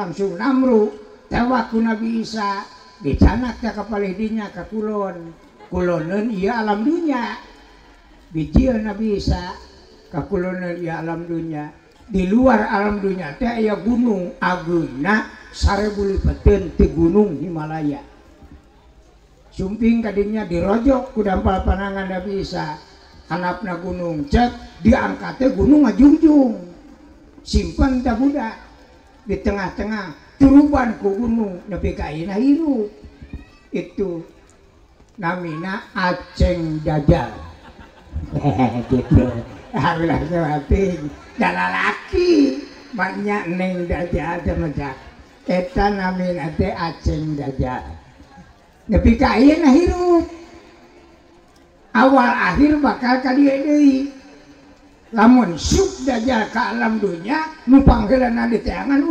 langsung namru tewak ku Nabi Isa dicanak teh ka palih dinya ka kulon kuloneun ieu alam dunya bijil Nabi Isa ka kuloneun ieu alam dunya di luar alam dunya teh aya gunung ageungna 1000 lipeteun ti gunung Himalaya sumping kadinya dirojok ku dampal panangan Nabi Isa hanapna gunung cek diangkat teh gunung ngajungjung simpen teh budak di tengah-tengah turuban ku gunung nepi ka ayeuna hirup itu namina Aceng Dajjal gitu alhamdulillah teh lalaki banyak neng Dajjal teh mah eta namina teh Aceng Dajjal nepi ka ayeuna hirup awal akhir bakal ka dieu deui lamun syuk Dajjal ka alam dunya nu pangheulana diteangan.